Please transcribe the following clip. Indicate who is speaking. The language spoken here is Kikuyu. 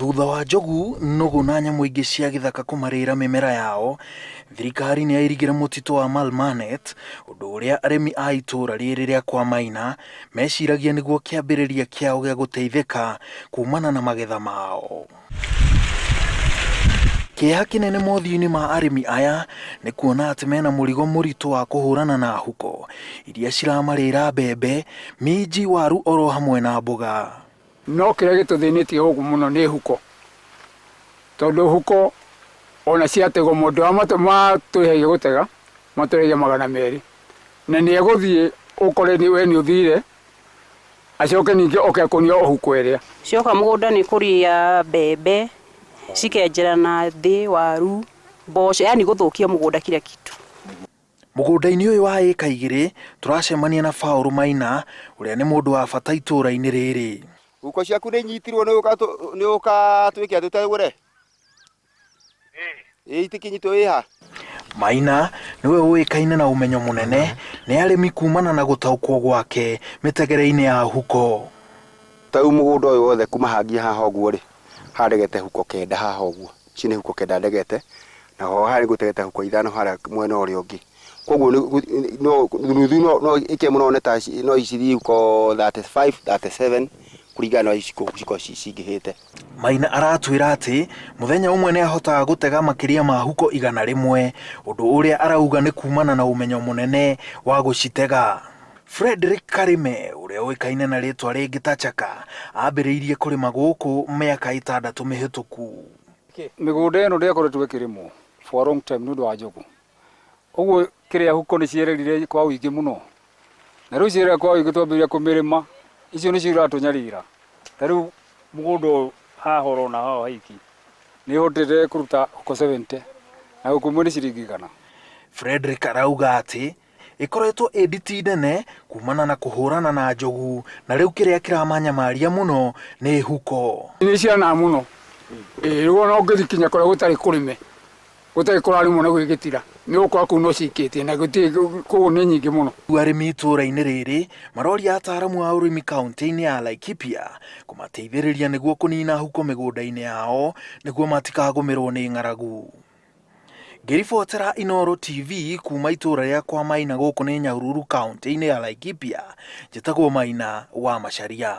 Speaker 1: Thutha wa njogu, nũgũ na nyamũ ingĩ cia gĩthaka kũmarĩra mĩmera yao, thirikari nĩ yairigire mũtitũ wa Malmanet, ũndũ ũrĩa arĩmi a itũũra rĩrĩ rĩa kwa Maina meciragia nĩguo kĩambĩrĩria kĩao gĩa gũteithĩka kumana na magetha mao. Kĩeha kĩnene mothiũ-inĩ ma arĩmi aya nĩ kuona atĩ mena mũrigo mũritũ wa kũhũrana na huko iria ciramarĩra mbembe, minji, waru oro hamwe na mboga.
Speaker 2: No kĩrĩa gĩtũthĩnĩtie gũkũ mũno nĩ huko, tondũ huko ona ciategwo mũndũ ũrĩa matũrĩhagia gũtega matũrĩhagia 200, na nĩ egũthiĩ ũkore we nĩ ũthire, acoke ningĩ oke akũnie o huko ĩrĩa.
Speaker 3: Cioka mũgũnda nĩ kũrĩa mbembe, cikenjera na thĩ, waru, mboco, yaani gũthũkia mũgũnda kila kitu.
Speaker 1: Mũgũnda-inĩ ũyũ wa ĩka igĩrĩ tũracemania na Paul Maina ũrĩa nĩ mũndũ wa bata itũũra-inĩ rĩrĩ.
Speaker 4: Huko ciaku nĩ inyitirwo nĩ ũka twĩke tũtegũre? Ĩĩ itikĩnyitwo ĩ ha?
Speaker 1: Maina nĩwe ũĩkaine na ũmenyo mũnene nĩ arĩmi kumana na gũtaũkwo gwake mĩtegere-inĩ ya huko.
Speaker 4: Ta rĩu mũgũnda ũyũ wothe kuma haha nginya haha ũguo rĩ, haha ndegete huko kenda haha ũguo. Ici nĩ huko kenda ndegete, na ho harĩa nĩngũtegete huko ithano harĩa mwena ũrĩa ũngĩ. Koguo no nuthu no ĩke mũno nĩ ta no cithiĩ huko 35, 37 kũringana na ũrĩa cikoragwo cingĩhĩte.
Speaker 1: Maina aratwĩra atĩ mũthenya ũmwe nĩ ahotaga gũtega makĩria ma huko 100, ũndũ ũrĩa arauga nĩ kumana na ũmenyo mũnene wa gũcitega. Fredrick Karĩme ũrĩa ũĩkaine na rĩtwa rĩngĩ ta Chaka ambĩrĩirie kũrĩma gũkũ mĩaka 6 mĩhĩtũku.
Speaker 2: Mĩgũnda ĩno ndĩakoretwo ĩkĩrĩmwo for a long time nĩ ũndũ wa njogu. Ũguo kĩrĩa huko nĩ ciererire kwa ũingĩ mũno. Na rĩu cierera kwa ũingĩ twambĩrĩria kũmĩrĩma, icio nĩcio iratũnyarira. Ta rĩu mũgũnda ũyũ haha ũrona haha haiki, nĩ hotete kũruta huko 70 na huko ĩmwe nĩ ciringi 100.
Speaker 1: Fredrick arauga atĩ ĩkoretwo ĩ nditi nene kumana na kũhũrana na njogu na rĩu kĩrĩa kĩramanyamaria mũno nĩ huko.
Speaker 2: Nĩ cianaga mũno ĩĩ, rĩu ona ũngĩthiĩ kinya kũrĩa gũtarĩ kũrĩme, gũtarĩ kũrarĩmwo na gwĩ gĩtira, nĩ ũgũkora kũu no cikĩtie na gũtirĩ, kũu nĩ nyingĩ mũno.
Speaker 1: Arĩmi itũũra-inĩ rĩrĩ maroria ataaramu a ũrĩmi kaunti-inĩ ya Laikipia kũmateithĩrĩria nĩguo kũnina huko mĩgũnda-inĩ yao nĩguo matikagũmĩrwo nĩ ng'aragu. Ngĩribotera Inooro TV kuma itũũra rĩa kwa Maina gũkũ nĩ Nyahururu kaunti-inĩ ya Laikipia, njĩtagwo Maina wa Macharia.